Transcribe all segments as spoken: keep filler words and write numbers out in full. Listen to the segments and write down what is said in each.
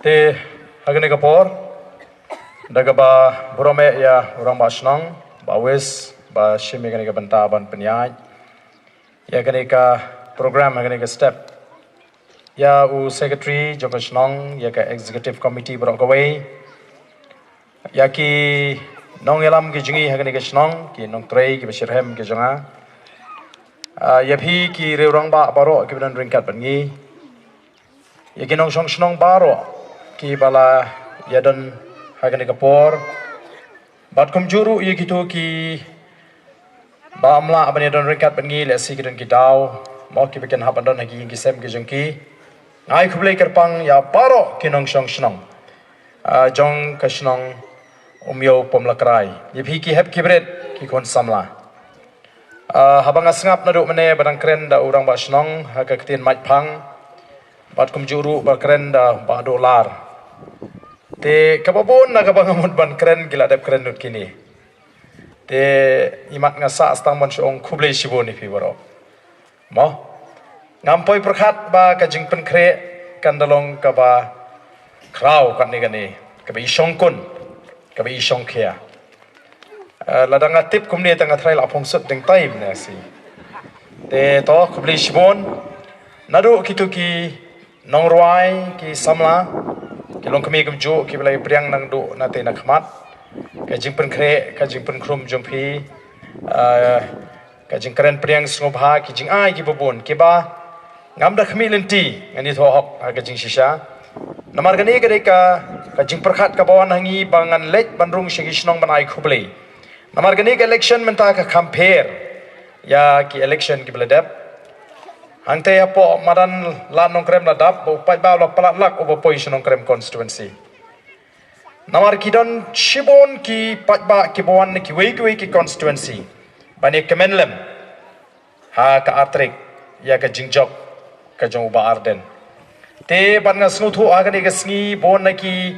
Te ha kane ka por da kaba burom eh ïa u rangbah shnong ba wis ba shim ïa kane ka bynta ban pynïaid ïa kane ka program ha kane ka step, ïa u secretary jong ka shnong, ïa ka executive committee baroh kawei, ïa ki nongïalam ki jong ngi ha kane ka shnong, ki nongtrei kiba shitrhem ki jong nga, ïa phi ki rangbah baroh kiba don ryngkat bad ngi, ïa ki nongshong shnong baroh kiba la ïadon ha kane ka por, bad kumjuh ruh ïa kito kiba ym lah ban ïadon ryngkat bad ngi, lehse ki don ki daw mo kiba kin hap ban don ha ki ïing ki sem ki jong ki. Nga ai khublei kyrpang ïa baroh ki nongshong shnong jong ka shnong Umiew Pom Lakrai, ïa phi ki hep ki bret, ki khun samla. Haba nga sngap naduh mynne ba dang kren da u rangbah shnong ha ka ktien Maitphang, bad kumjuh ruh ba kren da Bah Dolar, te kaba bun na kaba nga mut ban kren ki la dep kren lut kine. Te imat nga sah stang ban shu ong khublei shibun ïa phi baroh mo. Ngam poi pyrkhat ba ka jingpynkhreh kan da long kaba khraw katne katne, kaba i shongkun, kaba i shongkhia. Lada nga tip kumne te nga trai la phong sut deng tai mynne si. Te to khublei shibun. Naduh kito ki nongrwai, ki samla, ki longkmie kumjuh kiba la ïa pdiang nangduh nate na khmat, ka jingpynkhreh ka jingpynkhrum jong phi, ka jingkren pdiang sngewbha, ki jingai kiba bun kiba ngam da khmih lynti ngan ïathuh hok ha ka jingshisha. Namar kane ka dei ka jingpyrkhat kaba wan ha ngi ba ngan leit ban rung sha ki shnong ban ai khublei. Namar kane ka election mynta ka compare ïa ki election kiba la dep. Hangta hapoh madan Lad Nongkrem la dap ba u paidbah la palat lak uba poi sha Nongkrem constituency. Namar ki don shibun ki paidbah kiba wan na kiwei kiwei ki constituency ban ïa kmen lem ha ka artrik ïa ka jingjop ka jong u Bah Ardent. Te bad nga sngewthuh ha kane ka sngi bun na ki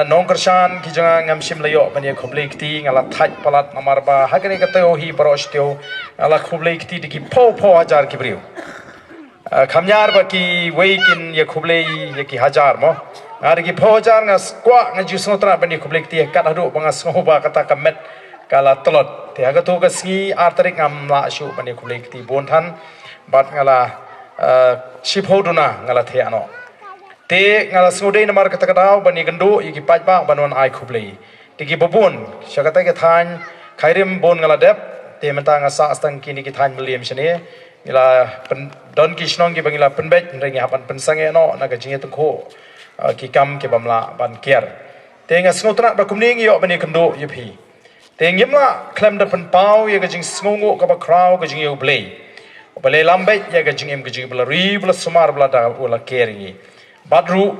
nongkyrshan ki jong nga ngam shym la ïoh ban ïa khublei kti, nga la thait palat namar ba ha kane ka taïew hi baroh shi taïew nga la khublei kti da ki phew phew hajar ki briew. Kham ñiar ba kiwei kin ïa khublei ïa ki hajar mo. Nga da ki phew hajar nga kwah, nga ju sngewtynnat ban ïa khublei kti kat haduh ba nga sngew ba kata ka met ka la tlot. Te ha kato ka sngi ar tarik ngam lah shuh ban ïa khublei kti bun than, bad nga la shiphew duna nga la thiah noh. Te nga la sngewdei namar kata ka daw ban ïa kynduh ïa ki paidbah ban wan ai khublei. Te kiba bun sha kata ka thaiñ Khyrim bun nga la dep. Te mynta nga sah stang kine ki thaiñ Mylliem shane. Ngi la don ki shnong kiba ngi la pynbeit, hynrei ngi hap ban pynsangeh noh na ka jingïatyngkhuh ki kam kibym lah ban kiar. Te nga sngewtynnat ba kumne ngi ïoh ban ïa kynduh ïa phi. Te ngim lah khlem da pynpaw ïa ka jingsngewnguh kaba khraw ka jong U Blei, U Blei lam beit ïa ka jingim ka jong U Blei, U Blei sumar, U Blei da U Blei kiar ïa ngi. Bad ruh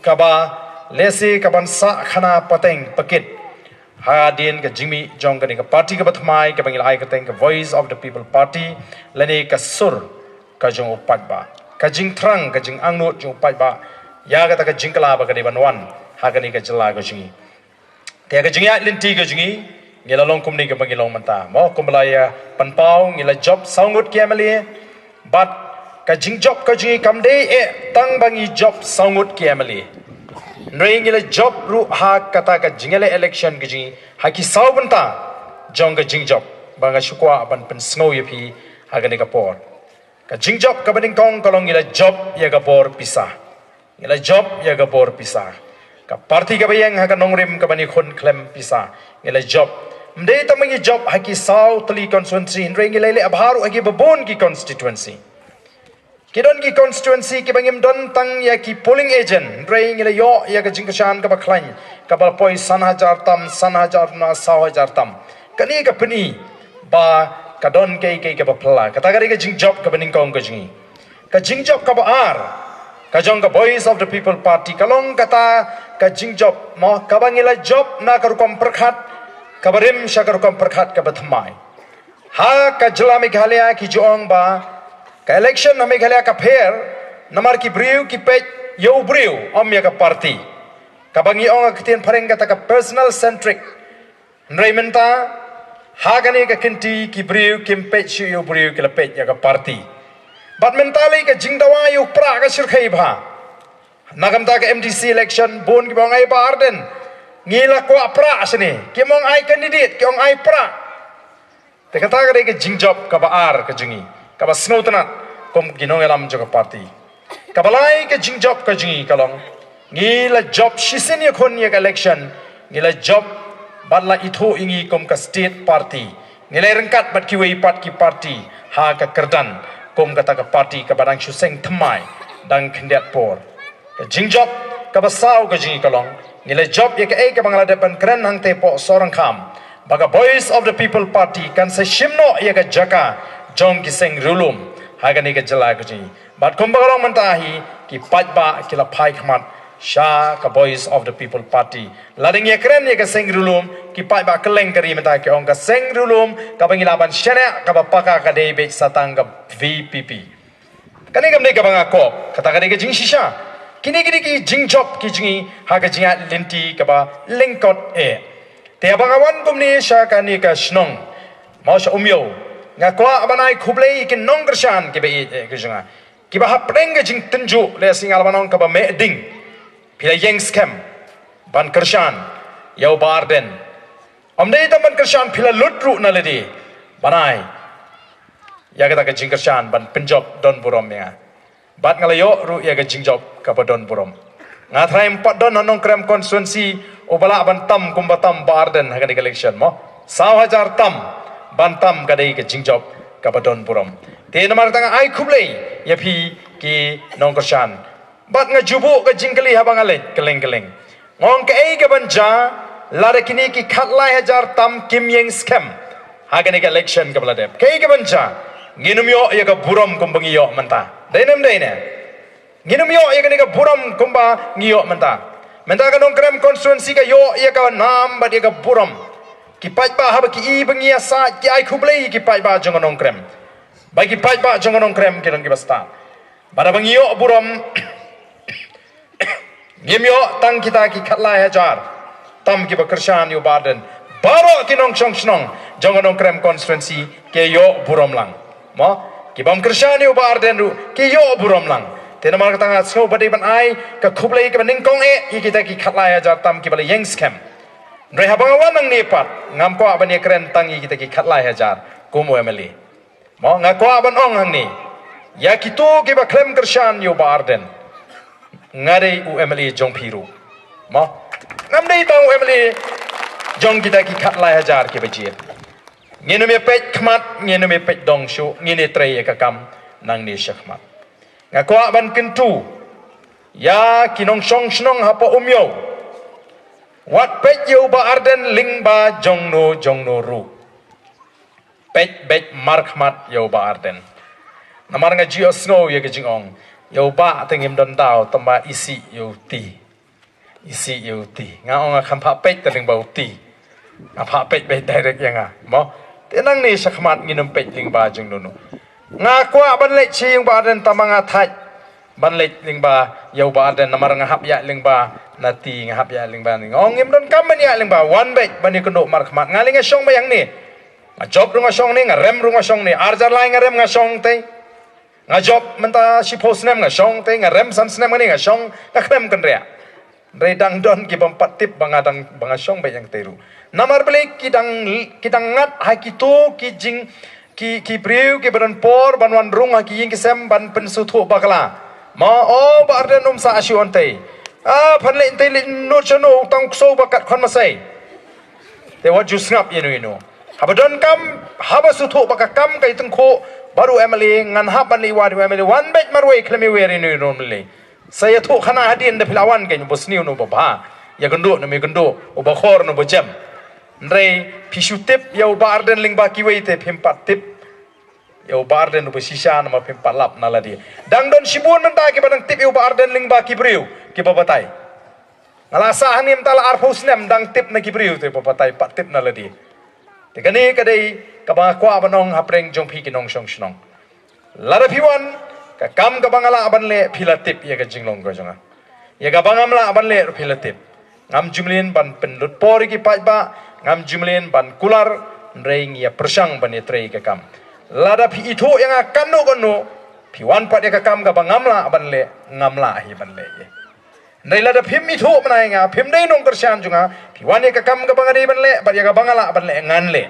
kaba lehse kaban sah khana pateng pakit hadien ka jingmih jong kane ka party kaba thymmai kaba ngi la ai kyrteng ka Voice of the People Party, lane ka sur ka jong u paidbah, ka jingthrang, ka jingangnud jong u paidbah ïa kata ka jingkylla ba ka dei ban wan ha kane ka jylla ka jong ngi. Te ka jingïaid lynti ka jong ngi, ngi la long kumne kaba ngi long mynta. Mo, kumba la ïa pynpaw, ngi la jop saw ngut ki M L A. Bad ka jingjop ka jong ngi kam dei eh tang ba ngi jop saw ngut ki M L A. Hynrei ngi la jop ruh ha kata ka jingïaleh election ka jong ngi ha ki saw bynta jong ka jingjop ba nga shu kwah ban pynsngew ïa phi ha kane ka por. Ka jingjop kaba nyngkong ka long ngi la jop ïa ka bor pisa. Ngi la jop ïa ka bor pisa. Ka party kaba ïeng ha ka nongrim kaba ngi khun khlem pisa, ngi la jop. Ym dei tang ba ngi jop ha ki saw tylli constituency, hynrei ngi la leh bha ruh ha kiba bun ki constituency. Ki don ki constituency kiba ngim don tang ïa ki polling agent, hynrei ngi la ïoh ïa ka jingkyrshan kaba khlaiñ, kaba poi san hajar tam, san hajar na saw hajar tam. Kane ka pyni ba ka don kaei kaei kaba phylla. Kata ka dei ka jingjop kaba nyngkong ka jong ngi. Ka jingjop kaba ar ka jong ka Voice of the People Party ka long kata ka jingjop, mo, kaba ngi la jop na ka rukom pyrkhat kaba rim sha ka rukom pyrkhat kaba thymmai. Ha ka jylla Meghalaya ki ju ong ba ka election ha Meghalaya ka pher namar ki briew ki peit ïa u briew, ym ïa ka party. Kaba ngi ong ha ka ktien phareng kata ka personal centric. Hynrei mynta ha kane ka kynti ki briew kim peit shuh ïa u briew, ki la peit ïa ka party. Bad mynta lei ka jingdawa ïa u prah ka shyrkhei bha. Na ka bynta ka M D C election, bun kiba ong ai Bah Ardent, ngi la kwah pra shane. Ki ong ai candidate, ki ong ai pra. Te kata ka dei ka jingjop kaba ar ka jong ngi, kaba sngewtynnat kum ki nongïalam jong ka party. Kaba lai ka jingjop ka jong ngi ka long, ngi la jop shisien ïakhun ïa ka election, ngi la jop bad la ithuh ïa ngi kum ka state party. Ngi la ryngkat bad kiwei pat ki party ha ka kyrdan kum kata ka party kaba dang shu seng thymmai, dang khyndiat por. Ka jingjop kaba saw ka jong ngi ka long, ngi la jop ïa kaei kaba nga la dep ban kren hangtei hapoh Sohryngkham, ba ka Voice of the People Party kan sa shim noh ïa ka jaka jong ki seng riewlum ha kane ka jylla ka jong ngi. Bad kumba ka long mynta hi, ki paidbah ki la phai khmat sha ka Voice of the People Party. Lada ngi ïakren ïa ka seng riewlum, ki paidbah kylleng ka ri mynta ki ong ka seng riewlum kaba ngi lah ban shaniah kaba paka ka dei beit sa tang ka V P P. Kane kam dei kaba nga kwah, kata ka dei ka jingshisha. Kine ki dei ki jingjop ki jong ngi ha ka jingïaid lynti kaba lyngkot eh. Te haba nga wan kumne sha kane ka shnong, mo sha Umiew, nga kwah ban ai khublei ïa ki nongkyrshan kiba ïeit eh ka jong nga, kiba hapdeng ka jingtynjuh, lehse nga lah ban ong kaba meh ding, phi la ïeng skhem ban kyrshan ïa u Bah Ardent. Ym dei tang ban kyrshan, phi la lut ruh na lade ban ai ïa kata ka jingkyrshan ban pynjop don burom ïa nga. Bad nga la ïoh ruh ïa ka jingjop kaba don burom. Nga tharai ym pat don ha Nongkrem constituency uba lah ban tam kumba tam Bah Ardent ha kane ka election, mo. Saw hajar tam ban tam ka dei ka jingjop kaba don burom. Te namar kata nga ai khublei ïa phi ki nongkyrshan. Bad nga ju buh ka jingkylli haba nga leit kylleng kylleng. Nga ong kaei kaban jia lada kine ki khatlai hajar tam kim ïeng skhem ha kane ka election kaba la dep? Kaei kaban jia? Ngin ym ïoh ïa ka burom kumba ngi ïoh mynta. Dei ne ym dei ne? Ngin ym ïoh ïa kane ka burom kumba ngi ïoh mynta. Mynta ka Nongkrem constituency ka ïoh ïa ka nam bad ïa ka burom. Ki paidbah haba ki i ba ngi ïasaid ki ai khublei ïa ki paidbah jong ka Nongkrem. Ba ki paidbah jong ka Nongkrem ki long kiba stad. Bad haba ngi ïoh burom, ngim ïoh tang kita ki khatlai hajar tam kiba kyrshan ïa u Bah Ardent. Baroh ki nongshong shnong jong ka Nongkrem constituency ki ïoh burom lang. Mo, ki bym kyrshan ïa u Bah Ardent ruh ki ïoh burom lang. Te namar kata nga sngew ba dei ban ai ka khublei kaba nyngkong eh ïa kita ki khatlai hajar tam kiba la ïeng skhem. Hynrei haba nga wan hangne pat, ngam kwah ban ïakren tang ïa kita ki khatlai hajar kum u M L A. Mo, nga kwah ban ong hangne ïa kito kiba khlem kyrshan ïa u Bah Ardent, nga dei u M L A jong phi ruh. Mo, ngam dei tang u M L A jong kita ki khatlai hajar kiba jied. Ngin ym ïa peit khmat, ngin ym ïa peit dong shuh, ngin ïa trei ïa ka kam nangne shakhmat. Nga kwah ban kyntu ïa ki nongshong shnong hapoh Umiew, wat peit ïa u Bah Ardent lyngba jongno jongno ruh. Peit beit markhmat ïa u Bah Ardent. Namar nga ju ïohsngew ïa ka jingong, ïa u Bah te ngim don daw, tang ba isih ïa u ti. Isih ïa u ti. Nga ong nga kham phah peit te lyngba u ti, nga phah peit beit direct ïa nga, mo. Te nangne shakhmat ngin ym peit lyngba jongno jongno. Nga kwah ban leit sha ïing u Bah Ardent, tang ba nga thait ban leit lyngba ïa u Bah Ardent, namar nga hap ïaid lyngba na ti, nga hap ïaid lyngba na ti. Nga ong ngim donkam ban ïaid lyngba, wan beit ban ïakynduh markhmat. Nga lei nga shong beit hangne. Nga jop ruh nga shong ne, nga rem ruh nga shong ne. Ar hajar lai nga rem nga shong te. Nga jop mynta shiphew snem nga shong te, nga rem san snem nga ne nga shong, nga khlem kynriah. Hynrei dang don ki bym pat tip ba nga dang, ba nga shong beit ïa nga te ruh. Namar balei ki dang, ki dang ngat ha kito ki jing, ki, ki briew kiba don por ban wan rung ha ki ïing ki sem ban pynsngewthuh bakla. Ma, o, Bah Ardent um sah shuh ïa u te. Ah, phan leit te leit nud shano, tang ksew ba kat khon masai. Te wat ju sngap ïano ïano. Haba donkam, haba sngewthuh ba ka kam ka ïa tyngkhuh bad u M L A, ngan hap ban leit wad u M L A, wan beit marwei, khlem ïawer ïano ïano u M L A. Sa ïathuh khana hadien da phi la wan, kein uba sniew ne uba bha, ïakynduh ne ym ïakynduh, uba khor ne uba jem. Hynrei phi shu tip ïa u Bah Ardent lyngba kiwei te phim pat tip ïa u Bah Ardent uba shisha, namar phim pat lap na lade. Dang don shibun mynta kiba dang tip ïa u Bah Ardent lyngba ki briew kiba batai. Nga la sah hangne mynta la arphew snem, dang tip na ki briew te ba batai, pat tip na lade. Te kane ka dei kaba nga kwah ban ong hapdeng jong phi ki nongshong shnong. Lada phi wan, ka kam kaba nga lah ban leh phi la tip ïa ka jinglong ka jong nga. Ïa kaba ngam lah ban leh ruh phi la tip. Ngam ju mlien ban pynlut por ïa ki paidbah, ngam ju mlien ban kular, hynrei ngi ïa pyrshang ban ïatrei ïa ka kam. Lada phi ithuh ïa nga katno katno, phi wan pat ïa ka kam kaba ngam lah ban leh, ngam lah hi ban leh ïa. Hynrei lada phim ithuh mynta ïa nga, phim dei nongkyrshan jong nga, phi wan ïa ka kam kaba nga dei ban leh bad ïa kaba nga lah ban leh ngan leh.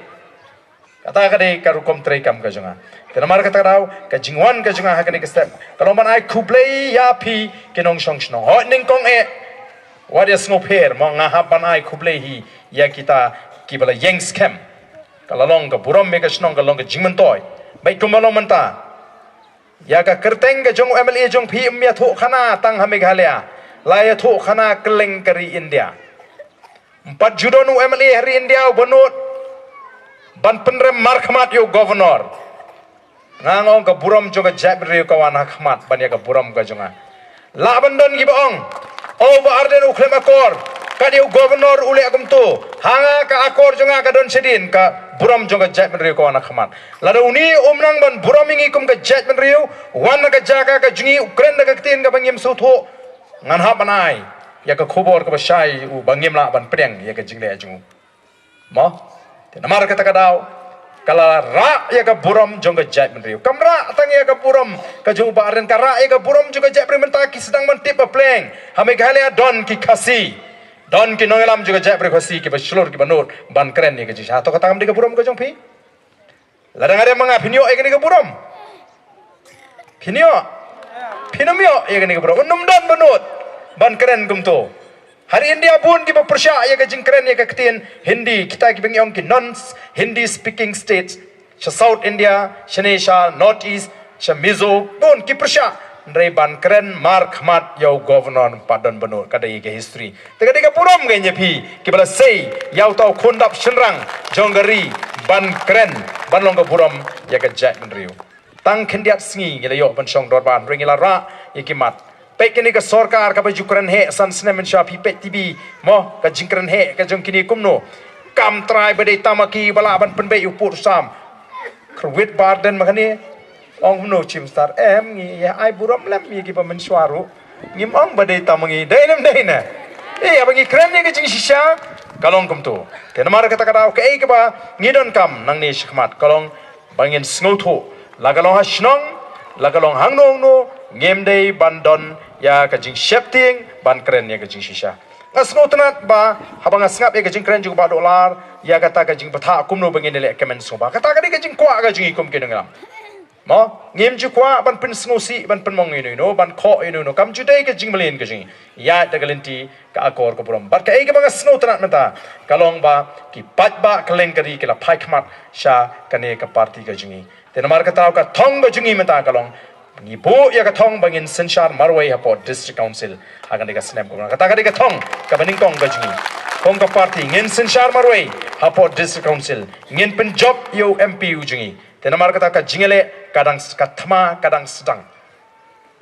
Kata ka dei ka rukom treikam ka jong nga. Te namar kata ka daw, ka jingwan ka jong nga ha kane ka step ka long ban ai khublei ïa phi ki nongshong shnong. Hooid, nyngkong eh, wat ïa sngewpher, mo, nga hap ban ai khublei hi ïa kita kiba la ïeng skhem. Ka la long ka burom ïa ka shnong, ka long ka jingmyntoi. Bad kumba long mynta, ïa ka kyrteng ka jong u M L A jong phi ym ïathuh khana tang ha Meghalaya, la ïathuh khana kylleng ka ri India. Ym pat ju don u M L A ha ri India uba nud ban pynrem markhmat ïa u governor. Nga ong ka burom jong ka jaitbynriew ka wan ha khmat ban ïa ka burom ka jong nga. Lah ban don kiba ong, "O, Bah Ardent u khlem akor, kat ïa u governor u leh kumto. Ha nga ka akor jong nga ka don shadien." Ka burom jong ka jaitbynriew ka wan ha khmat. Lada une um nang ban burom ïa ngi kum ka jaitbynriew, wan na ka jaka ka jong ngi, u kren da ka ktien kaba ngim sngewthuh, ngan hap ban ai ïa ka khubor kaba shai u ba ngim lah ban pdiang ïa ka jingleh jong u. Mo? Te namar kata ka daw, ka la rah ïa ka burom jong ka jaitbynriew. Kam rah tang ïa ka burom ka jong u Bah Ardent, ka rah ïa ka burom jong ka jaitbynriew. Mynta ki sdang ban tip ba pleng ha Meghalaya don ki Khasi, don ki nongïalam jong ka jaitbynriew Khasi kiba shlur, kiba nud ban kren ïa ka jingshisha. To, kata kam dei ka burom ka jong phi? Lada nga dei ma nga, phin ïoh ïa kane ka burom? Phin ïoh? Phin ym ïoh ïa kane ka burom. Un ym don ba nud ban kren kumto. Ha ri India bun kiba pyrshah ïa ka jingkren ïa ka ktien Hindi, kita kiba ngi ong ki non Hindi speaking states, sha South India, shane sha North East, sha Mizo, bun ki pyrshah. Hynrei ban kren markhmat ïa u governor ym pat don ba nud, ka dei ka history. Te ka dei ka burom ka ïa phi kiba la sei ïa uta u khun dap shynrang jong ka ri ban kren, ban long ka burom ïa ka jaitbynriew. Tang khyndiat sngi ngi la ïoh ban shong dorbar, hynrei ngi la rah ïa ki mat. Peit kane ka sorkar kaba ju kren heh san snem mynshuwa, phi peit T V, mo, ka jingkren heh ka jong kine kumno. Kam trai ba dei tang ma ki ba lah ban pynbeit ïa u pud u sam. Kyrwit Bah Ardent ma kane. Ong kumno Chief Minister, em, ngi ïa ai burom lem ïa kiba mynshuwa ruh. Ngim ong ba dei tang ma ngi, dei lem dei ne. Eh, haba ngi kren ïa ka jingshisha ka long kumto. Te namar kata ka daw, kaei kaba ngi donkam nangne shakhmat ka long ba ngin sngewthuh, la ka long ha shnong, la ka long hangno hangno, ngim dei ban don ïa ka jingsheptieng ban kren ïa ka jingshisha. Nga sngewtynnat ba haba nga sngap ïa ka jingkren jong u Bah Dolar ïa kata ka jingbthah kumno ba ngin ïaleh kmen sngewbha, kata ka dei ka jingkwah ka jong ngi kum ki nongïalam. Mo, ngim ju kwah ban pynsngewsih, ban pynmong ïano ïano, ban khoh ïano ïano, kam ju dei ka jingmlien ka jong ngi. Ïaid da ka lynti ka akor ka burom. Bad kaei kaba nga sngewtynnat mynta ka long ba ki paidbah kylleng ka ri ki la phai khmat sha kane ka party ka jong ngi. Te namar kata ka thong ka jong ngi mynta ka long, ngi buh ïa ka thong ba ngin synshar marwei hapoh District Council ha kane ka snem. Kata ka dei ka thong kaba nyngkong ka jong ngi. Thong ka party, ngin synshar marwei hapoh District Council, ngin pynjop ïa u M P u jong ngi. Te namar kata ka jingïaleh ka dang s-, ka thma ka dang sdang.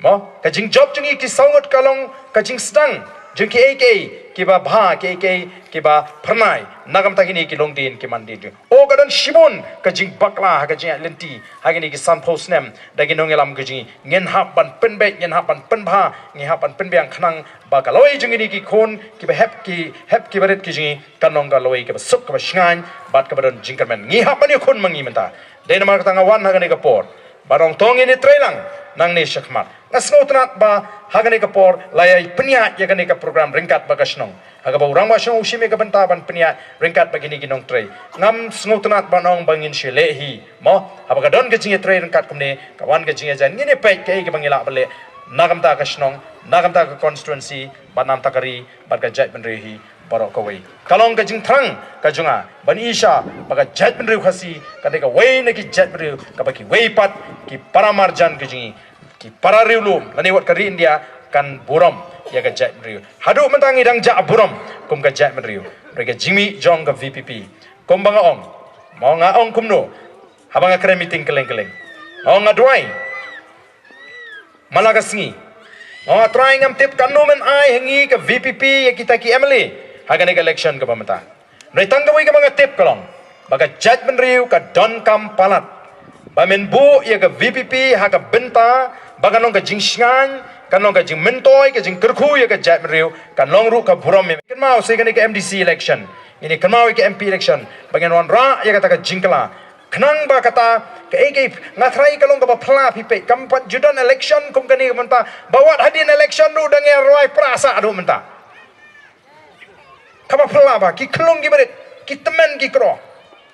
Mo, ka jingjop jong ngi ki saw ngut ka long ka jingsdang jong kiei kiei kiba bha, kiei kiei kiba phyrnai. Na ka bynta kine ki longdien ki mandien jong ngi. O, ka don shibun ka jingbakla ha ka jingïaid lynti ha kine ki sanphew snem da ki nongïalam ka jong ngi. Ngin hap ban pynbeit, ngin hap ban pynbha, ngin hap ban pynbiang khnang ba ka lawei jong kine ki khun kiba hep, ki hep kiba rit ki jong ngi kan long ka lawei kaba suk, kaba shngaiñ bad kaba don jingkyrmen. Ngi hap ban ïakhun ma ngi mynta. Dei namar kata nga wan ha kane ka por ban ong to ngin ïatrei lang nangne shakhmat. Nga sngewtynnat ba ha kane ka por la ïa pynïaid ïa kane ka program ryngkat bad ka shnong, ha kaba u rangbah shnong u shim ïa ka bynta ban pynïaid ryngkat bad kine ki nongtrei. Ngam sngewtynnat ban ong ba ngin shu leh hi, mo, haba ka don ka jingïatrei ryngkat kumne, ka wan ka jingïajan, ngin ïa peit kaei kaba ngi lah ban leh na ka bynta ka shnong, na ka bynta ka constituency, bad na ka bynta ka ri bad ka jaitbynriew hi baroh kawei. Ka long ka jingthrang ka jong nga ban ïohi ba ka jaitbynriew Khasi ka dei kawei na ki jaitbynriew kaba kiwei pat ki para marjan ka jong ngi, ki para riewlum lane wat ka ri India kan burom ïa ka jaitbynriew. Haduh mynta ngi dang jah burom kum ka jaitbynriew. Hynrei ka jingmih jong ka V P P, kumba nga ong, mo, nga ong kumno haba nga kren meeting kylleng kylleng, nga ong nga duwai man la ka sngi. Nga ong nga trai, ngam tip katno men ai ha ngi ka V P P ïa kita ki M L A ha kane ka election kaba mynta. Hynrei tang kawei kaba nga tip ka long ba ka jaitbynriew ka donkam palat ba men buh ïa ka V P P ha ka bynta ba kan long ka jingshngaiñ, kan long ka jingmyntoi, ka jingkyrkhu ïa ka jaitbynriew, kan long ruh ka burom. Kynmaw sa ïa kane ka M D C election, ngin ïa kynmaw ïa ka M P election, ba ngin wanrah ïa kata ka jingkylla. Khnang ba kata, kaei kaei, nga tharai ka long kaba phylla phi peit, kam pat ju don election kum kane ka mynta, ba wat hadien election ruh dang ïa rwai pra sah ruh mynta. Kaba phylla ba, ki khlung ki barit, ki tymmen ki kro.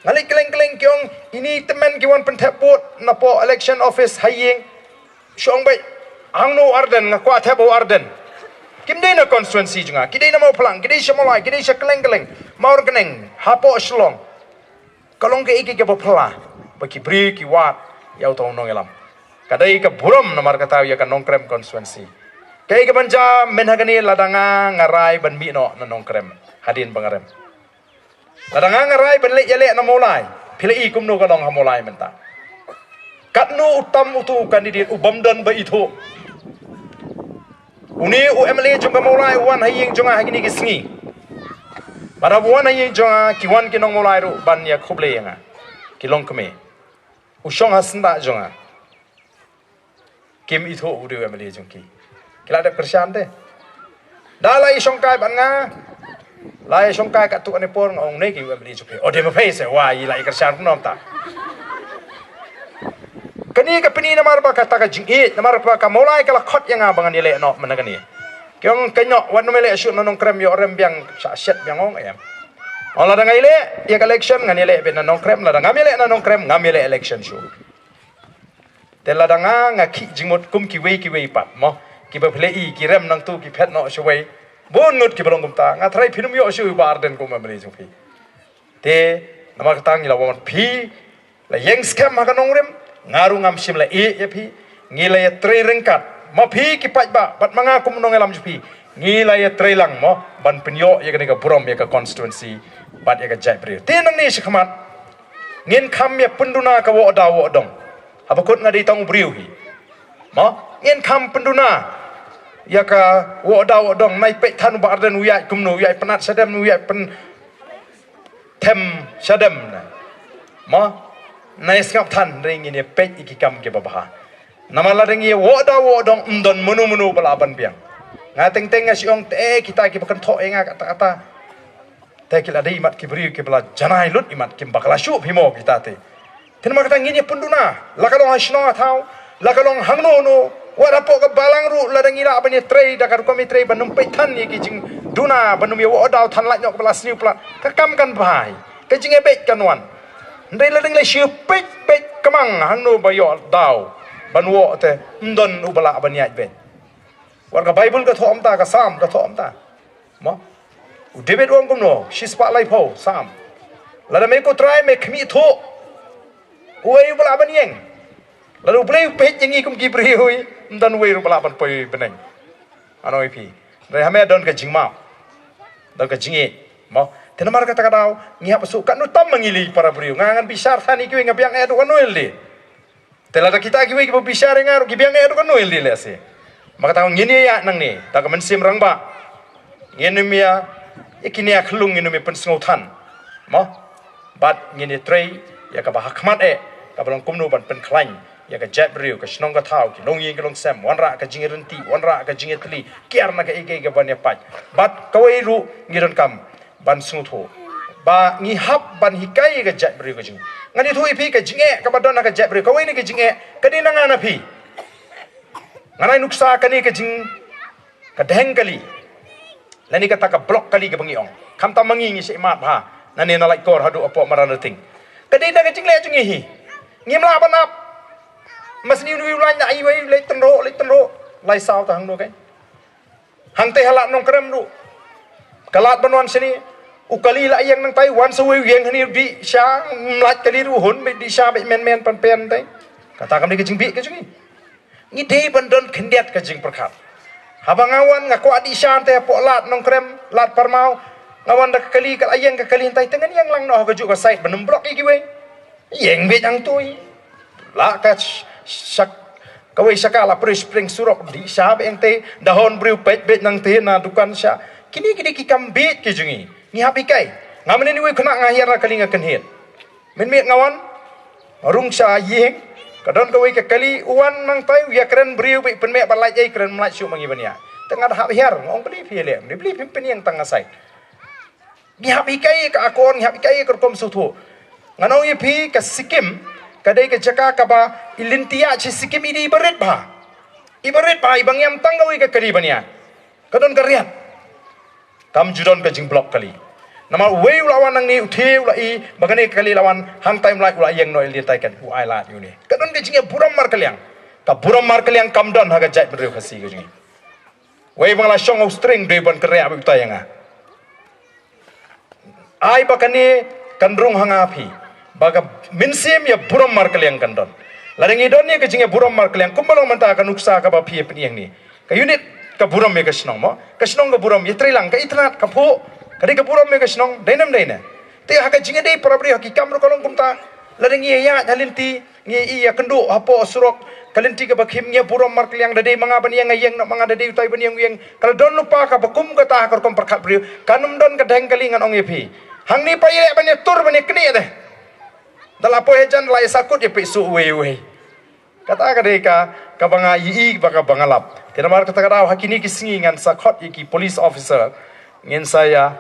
Nga leit kylleng kylleng ki ong, ine i tymmen ki wan pynthep vote, napoh election office ha ïing. Shong beit, hangno Ardent, nga kwah thep u Ardent. Kim dei na constituency jong nga, ki dei na Mawphlang, ki dei sha Mawlai, ki dei sha kylleng kylleng, Mawryngkneng, hapoh Shillong. Ka long kaei kaei kaba phylla, ba ki briew ki wad ïa uto u nongïalam. Ka dei ka burom namar kata ïa ka Nongkrem constituency. Kaei kaban jia mynta ha kane, lada nga nga rai ban mih noh na Nongkrem hadien ba nga rem. Lada nga nga rai ban leit ïaleh na Mawlai, phi la i kumno ka long ha Mawlai mynta. Katno u tam uto u candidate u bym don ba ithuh. Une u M L A jong ka Mawlai u wan ha ïing jong nga ha kine ki sngi. Bad haba u wan ha ïing jong nga, ki wan ki nong Mawlai ruh ban ïa khublei ïa nga, ki longkmie. U shong ha syndah jong nga. Kim ithuh u dei u M L A jong ki. Ki la dep kyrshan te. Da la i shongkai bad nga, la i shongkai katto katne por, nga ong, ne ki u M L A jong phi? O, dei ma phi se, wa, i la i kyrshan kumno mynta. Kane ka pyni namar ba kata ka jingïeit, namar ba ka Mawlai ka la khot ïa nga ba ngan ïaleh noh mynta kane. Ki ong, kynnoh, wat nym ïaleh shuh na Nongkrem, ïoh rem biang, shah shet biang, ong em. Ong, lada nga ïaleh ïa ka election, ngan ïaleh beit na Nongkrem, lada ngam ïaleh na Nongkrem, ngam ïaleh election shuh. Te lada nga nga khih jingmut kum kiwei kiwei pat mo, kiba phi la i ki rem nangtu ki phet noh shawei. Bun ngut kiba long kumta, nga tharai phin ym ïoh shuh i Bah Ardent kum u M L A jong phi. Te namar kata ngi la wan, phi la ïeng skhem ha ka nongrim, nga ruh ngam shym la ïeh ïa phi. Ngi la ïatrei ryngkat, ma phi ki paidbah bad ma nga kum u nongïalam jong phi. Ngi la ïatrei lang mo ban pynïoh ïa kane ka burom ïa ka constituency bad ïa ka jaitbynriew. Te nangne shakhmat ngin kham ïa pynduna ka woh daw woh dong. Haba kut nga dei tang u briew hi. Mo, ngin kham pynduna ïa ka woh daw woh dong. Nai peit than u Bah Ardent u ïaid kumno, u ïaid pynat shadem, u ïaid pynthem shadem na. Mo, nai sngap than, hynrei ngin ïa peit ïa ki kam kiba bha. Namar lada ngi ïa woh daw woh dong, ym don mano mano ba lah ban biang. Nga teng teng nga shu ong te kita kiba kynthoh ïa nga kata kata. Te ki la dei imat ki briew kiba la janai lut imat, kim bakla shuh phi mo kita te. Te namar kata ngin ïa pynduna, la ka long ha shnong ha thaw, la ka long hangno no, wat hapoh ka balang ruh lada ngi lah ban ïatrei da ka rukom ïatrei ban ym peit than ïa ki jingduna, ban ym ïa woh daw than lait noh kaba la sniew palat. Ka kam kan bha hi, ka jingïabeit kan wan. Hynrei lada ngi la shu peit peit kmang hangno ba ïoh daw ban woh te, ym don uba lah ban ïaid beit. Wat ka Baibl ka thoh kumta, ka Salm ka thoh kumta. Mo? U David u ong kumno, shispah laiphew, Salm. Lada me ko Trai me khmih thuh, uei uba lah ban ïeng? Lada U Blei u peit ïa ngi kum ki briew, ym don uwei ruh ba lah ban poi bneng. Ano ïa phi. Hynrei ha me don ka jingmap, don ka jingïeit. Mo? Te namar kata ka daw ngi hap shu, katno tam ma ngi lei para briew. Nga ngan bishar than ïa kiwei, nga biang eh duk kano ïalade. Te lada kita kiwei kiba bishar ïa nga ruh ki biang eh duk kano ïalade lehse. Ma kata ngin ïa ïa nangne da ka mynsiem rangbah. Ngin ym ïa, ïa kine ïa khlung ngin ym ïa pynsngewthan. Mo? Bad ngin ïatrei ïa kaba ha khmat eh, kaba long kumno ban pynkhlaiñ ïa ka jaitbynriew, ka shnong ka thaw, ki longïing ki longsem, wanrah ka jingïarynti, wanrah ka jingïatylli, kiar na kaei kaei kaban ïapait. Bad kawei ruh ngi donkam ban sngewthuh ba ngi hap ban hikai ïa ka jaitbynriew ka jong ngi. Ngan ïathuh ïa phi ka jingeh kaba don ha ka jaitbynriew, kawei na ka jingeh ka dei na nga na phi. Ngan ai nuksa kane ka jing, ka deng kali, lane kata ka block kali kaba ngi ong. Khamtam ma ngi, ngi shu ïa mad bha nangne na Laitkor haduh hapoh Madanrting. Ka dei na ka jingleh jong ngi hi. Ngim lah ban ap. Mas ni u laiñ na iwei, leit tynroh, leit tynroh, lai saw ta hangno kai. Hangtei ha Lad Nongkrem ruh, ka lad ban wan shane, u kali la ïeng nangtai, wan sa wei u ïeng hangne u dih sha, ym lait kali ruh, hun beit dih sha beit men men pan pen tai. Kata kam dei ka jingbieit ka jong ngi. Ngi dei ban don khyndiat ka jingpyrkhat. Haba nga wan nga kwah dih sha hangtei hapoh Lad Nongkrem, Lad Parmaw, nga wan da ka kali, ka la ïeng ka kali hangtai, te ngan ïeng lang noh ha kajuh ka side ban ym block ïa kiwei. Ïeng beit hangtei. La ka sh-, shak, kawei shaka la pyrshah pyrshah surok, dih sha beit hangtei, da hon briew peit beit nangtei na dukan sha. Kine kine ki kam bieit ki jong ngi. Ngi hap hikai. Nga mynne uwei u khynnah nga hiar na kali nga kynhied. Mynmiet nga wan, rung sha ïing, ka don kawei ka kali, u wan nangtei, u ïakren briew beit, pynmih ban lait ei, kren ym lait shuh ma ngi ban ïa. Te nga da hap hiar, nga ong balei phi leh, balei phim pynïeng tang nga side. Ngi hap hikai ka akor, ngi hap hikai ka rukom sngewthuh. Ngan ong ïa phi, ka Sikkim ka dei ka jaka kaba i lynti ïa shi Sikkim i dei i barit bha. I barit bha, i bang ïam tang kawei ka kali ban ïa. Ka don ka riat. Kam ju don ka jingblok kali. Namar uwei u la wan nangne, u thie u la i ba kane ka kali la wan, hangtai um lait u la ïeng noh i lynti kan u ai lad ïa une. Ka don ka jingïaburom markylliang. Ka burom markylliang kam don ha ka jaitbynriew Khasi ka jong ngi. Wei ba nga la shong ha u string dei ban kyrïa ba utai ïa nga. Ai ba kane kan rung ha nga phi. Ba ka mynsiem ïaburom markylliang kan don. Lada ngi don ïa ka jingïaburom markylliang kumba long mynta ka nuksa kaba phi ïa pynïeng ni. Ka unit ka burom ïa ka shnong mo. Ka shnong ka burom ïa trei lang ka itynnad ka phuh. Ka dei ka burom ïa ka shnong dei nam dei ne. Te ha ka jingïadei para briew ha ki kam ruh ka long kumta. Lada ngi ïa ïaid ha lynti, ngi ïa kynduh hapoh surok, ka lynti kaba khim, ngi ïaburom markylliang, da dei ma nga ban ïeng nga ïeng, noh ma nga da dei utai ban ïeng u ïeng. Ka la don lypa kaba kum kata ha ka rukom pyrkhat briew, kan ym don ka dheng kali ngan ong ïa phi. Hangne pat ïaleh ban ïatur ban ïaknieh te. Da la poi hajan la ïa sakut ïa peit shuh uwei uwei. Kata ka dei ka, kaba nga ïohi bad kaba nga lap. Te namar kata ka daw ha kine ki sngi ngan sa khot ïa ki police officer. Ngin sa ïa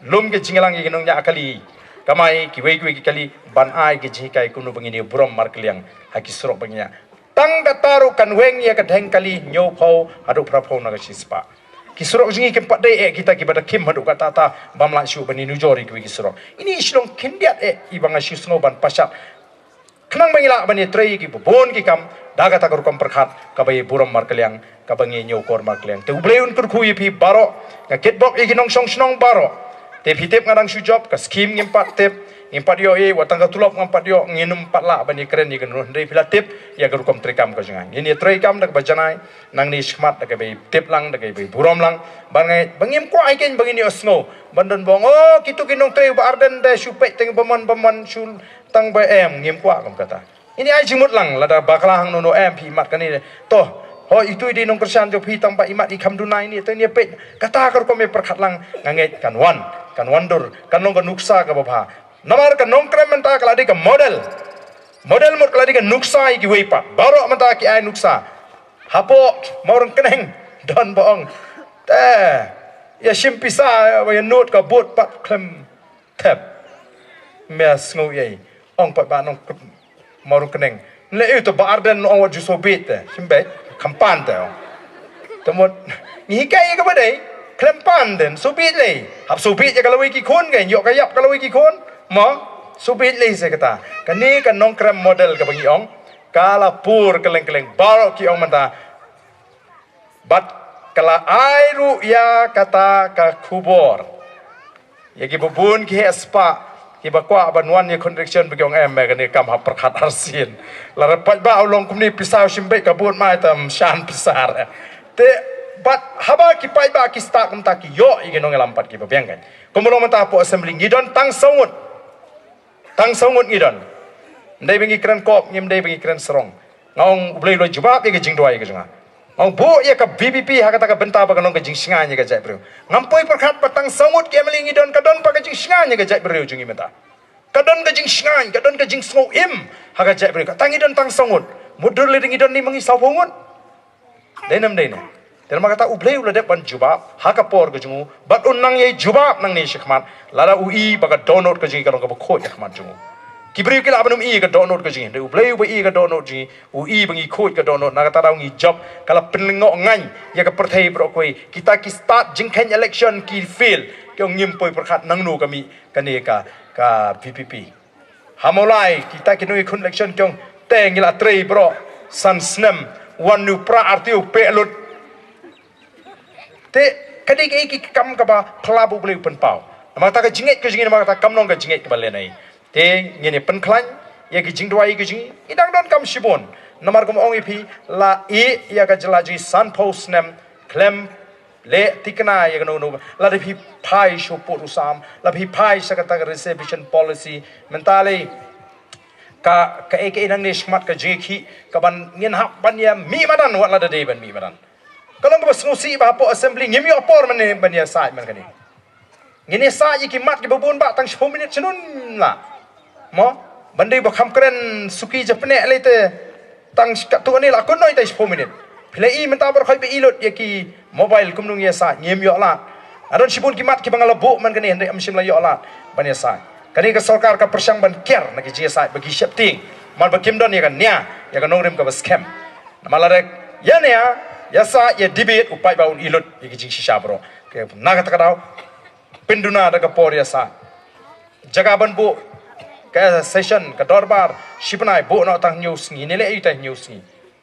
lum ka jingïalang ïa ki nongñiah kali. Kamai kiwei kiwei ki kali ban ai ki jinghikai kumno ba ngin ïaburom markylliang ha ki surok ba ngin ïa. Tang kata ruh kan weng ïa ka dheng kali hynñiewphew haduh phraphew na ka shispah. Ki surok jong ngi kim pat dei eh kita kiba da khim haduh katta katta bym lah shuh ban ïanujor ïa kiwei ki surok. Ine i shnong khyndiat eh i ba nga shu sngew ban pashat. Khnang ba ngi lah ban ïatrei ïa kiba bun ki kam da kata ka rukom pyrkhat kaba ïaburom markylliang, kaba ngi ñiewkor markylliang. Te U Blei un kyrkhu ïa phi baroh. Nga kitbok ïa ki nongshong shnong baroh. Te phi tip nga dang shu jop, ka skim ngim pat tip, ngim pat ïoh ïa, wat tang ka tulop ngam pat ïoh, ngin ym pat lah ban ïakren ïa kano, hynrei phi la tip ïa ka rukom treikam ka jong nga. Ngin ïatreikam da kaba janai, nangne shakhmat da kaba tip lang, da kaba burom lang. Ban ngai, ba ngim kwah ïa kein ba ngin ïohsngew ban don ba ong, oh, kito ki nongtrei u Bah Ardent te shu peit teng bymman bymman shu tang ba em, ngim kwah kum kata. Ini ai jingmut lang, lada bakla hangno no em phi imat kane. To, ho itu i dei nongkyrshan jong phi tang ba imat i kham duna ini, to ini peit. Kata ka rukom ïapyrkhat lang, nga ngeit kan wan, kan wan dur, kan long ka nuksa kaba bha. Namar ka Nongkrem mynta ka la dei ka model. Model mut ka la dei ka nuksa ïa kiwei pat. Baroh mynta ki ai nuksa. Hapoh Mawryngkneng don ba ong, te ïa shim pisa, ïa note ka bud pat khlem thep. Me sngew ei. Ong pat ba nong Mawryngkneng. Leh ïa u to Bah Ardent ong wat ju sngewbit te. Sngewbit. Kham pan te ong. Te mut ngi hikai ïa kaba dei. Khlem pan te. Sngewbit lei. Hap sngewbit ïa ka lawei ki khun ke. Ïoh ka ïap ka lawei ki khun. Mo. Sngewbit lei se kata. Kane ka Nongkrem model kaba ngi ong. Ka la pur kylleng kylleng. Baroh ki ong mynta. Bad ka la ai ruh ïa kata ka khubor ïa kiba bun ki heh spah kiba kwah ban wan ïa khun election ba ki ong em, eh, kane kam hap pyrkhat arsien. Lada paidbah u long kumne pisa u shim beit ka bud mai tam shan pisa. Te bad haba ki paidbah ki stad kumta ki ïoh ïa ki nongïalam pat kiba biang kan. Kumba long mynta hapoh assembly ngi don tang saw ngut. Tang saw ngut ngi don. Ym dei ba ngi kren kop, ngim dei ba ngi kren sarong. Nga ong U Blei u la jubab ïa ka jingduwai ka jong nga. Nga ong buh ïa ka V P P ha kata ka bynta ba kan long ka jingshngaiñ ïa ka jaitbynriew. Ngam poi pyrkhat ba tang saw ngut ki M L A ngi don, ka don pat ka jingshngaiñ ïa ka jaitbynriew jong ngi mynta. Ka don ka jingshngaiñ, ka don ka jingsngew im ha ka jaitbynriew. Kata ngi don tang saw ngut. Mut dur lei ngi don ne ma ngi saw phew ngut. Dei nam dei ne. Te namar kata U Blei u la dep ban jubab ha ka por ka jong u, bad un nang ïai jubab nangne shakhmat lada u i ba ka dohnud ka jong ngi ka long kaba khuid ha khmat jong u. Ki briew ki lah ban ym i ka dohnud ka jong ngi, hynrei U Blei uba i ka dohnud jong ngi u i ba ngi khuid ka dohnud. Na kata daw ngi jop, ka la pynlyngngoh ngan ïa ka pyrthei baroh kawei. Kita ki stad jingkheiñ election ki fail, ki ong ngim poi pyrkhat nangno ka mih kane ka, ka V P P. Ha Mawlai kita ki nongïakhun election ki ong te ngi la trei baroh san snem, wan u pra artiew peh lut. Te ka dei kaei ki kam kaba phylla ba U Blei u pynpaw. Namar kata ka jingngeit ka jong ngi, namar kata kam long ka jingngeit kaba lehnoh. Te ngin ïa pynkhlaiñ ïa ki jingduwai ka jong ngi, ngi dang don kam shibun. Namar kumba ong ïa phi, la ïeh ïa ka jylla jong ngi sanphew snem khlem leh thikna ïa kano kano. Lada phi phai sha u pud u sam, lada phi phai sha kata ka reservation policy, mynta lei ka, kaei kaei nangne shakhmat ka jingïakhih kaban ngin hap ban ïa mih madan, wat lada dei ban mih madan. Ka long kaba sngewsih ba hapoh assembly ngim ïoh por mynne ban ïa said man kane. Ngin ïa said ïa ki mat kiba bun ba tang shiphew minit shnun la. Mo, ban dei ba kham kren suki japneh lei te tang katto katne la kynnoh ïa tang shiphew minit. Phi la i mynta baroh khoit ba i lut ïa ki mobile kumno ngi ïa said, ngim ïoh lad. Nga don shibun ki mat kiba nga la buh man kane hynrei ngam shym la ïoh lad ban ïa said. Kane ka sorkar ka pyrshang ban kiar na ki jingïasaid ba ki sheptieng, namar ba kim don ïa ka nia, ïa ka nongrim kaba skhem. Namar lada ïa nia, ïasaid, ïa debate, u paidbah un ilut ïa ki jingshisha baroh. Te na kata ka daw, pynduna da ka por ïasaid. Jaka ban buh ka session, ka dorbar shi bnai, buh noh tang hynñiew sngi, ne leh ïa tang hynñiew sngi.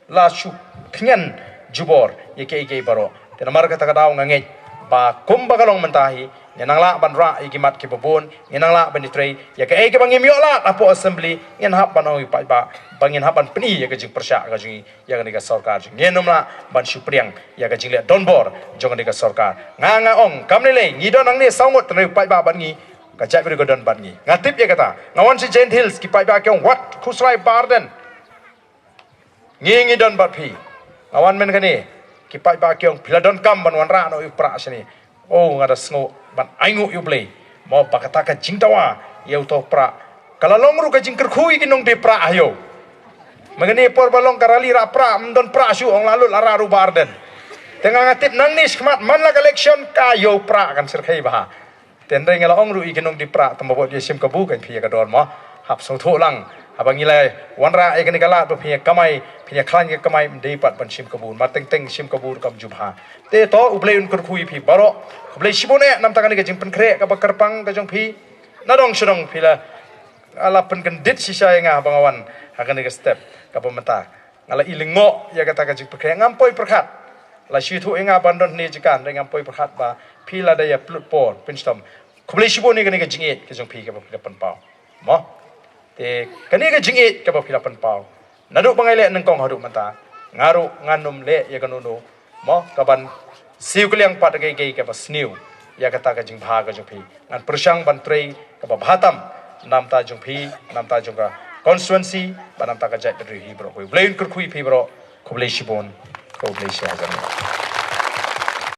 La shu khñian jubor ïa kiei kiei baroh. Te namar kata ka daw nga ngeit ba kumba ka long mynta hi, ngin nang lah ban rah ïa ki mat kiba bun, ngin nang lah ban ïatrei ïa kaei kaba ngim ïoh lad hapoh assembly, ngin hap ban ong ïa u paidbah ba ngin hap ban pyni ïa ka jingpyrshah ka jong ngi ïa kane ka sorkar jong ngi. Ngin ym lah ban shu pdiang ïa ka jingleh donbor jong kane ka sorkar. Nga, nga ong, kam lei lei, ngi don hangne saw ngut, tang u paidbah bad ngi, ka jaitbynriew ka don bad ngi. Nga tip ïa kata. Nga wan sha Jaintia Hills, ki paidbah ki ong, wat, Khusrai Bah Ardent, ngi, ngi don bad phi. Nga wan mynta kane, ki paidbah ki ong, phi la donkam ban wanrah noh ïa u Prah shane. Oh, nga da sngew ban ainguh ïa U Blei, mo, ba kata ka jingdawa ïa uto u Prah ka la long ruh ka jingkyrkhu ïa ki nongdie Prah ha ïew. Mynta kane por ba long ka rally rah Prah, ym don Prah shuh, ong, la lut la rah ruh Bah Ardent. Te nga, nga tip nangne shakhmat man la ka election ka ïew Prah kan shyrkhei bha. Te hynrei nga la ong ruh ïa ki nongdie Prah, tang ba bud ïa shim kabu kan phi ïa ka dor, mo. Hap sngewthuh lang. Haba ngi la wanrah ïa kane ka lad ba phi ïa kamai, phi ïa khlaiñ ka kamai, ym dei pat ban shim kabu. Namar teng teng shim kabu ruh kam ju bha. Te to, U Blei un kyrkhu ïa phi baroh. Khublei shibun eh namar kane ka jingpynkhreh kaba kyrpang ka jong phi. Na dong sha dong phi la, la pynkyndit shisha ïa nga haba nga wan ha kane ka step kaba mynta. Nga la i lyngngoh ïa kata ka jingpyrkhat, ngam poi pyrkhat. La shu ïathuh ïa nga ban don hangne jaka, hynrei ngam poi pyrkhat ba phi la dei ïa pynlut por, pynshitom. Khublei shibun ïa kane ka jingïeit ka jong phi kaba phi la pynpaw, mo. Te kane ka jingïeit kaba phi la pynpaw, naduh ba nga ïaleh nyngkong haduh mynta, nga ruh ngan ym leh ïa kano kano, mo, kaban siew kylliang pat ïa kaei kaei kaba sniew ïa kata ka jingbha ka jong phi. Ngan pyrshang ban trei kaba bha tam na bynta jong phi, na bynta jong ka constituency, bad na bynta ka jaitbynriew hi baroh. U Blei un kyrkhu ïa phi baroh. Khublei shibun. Khublei shihajar.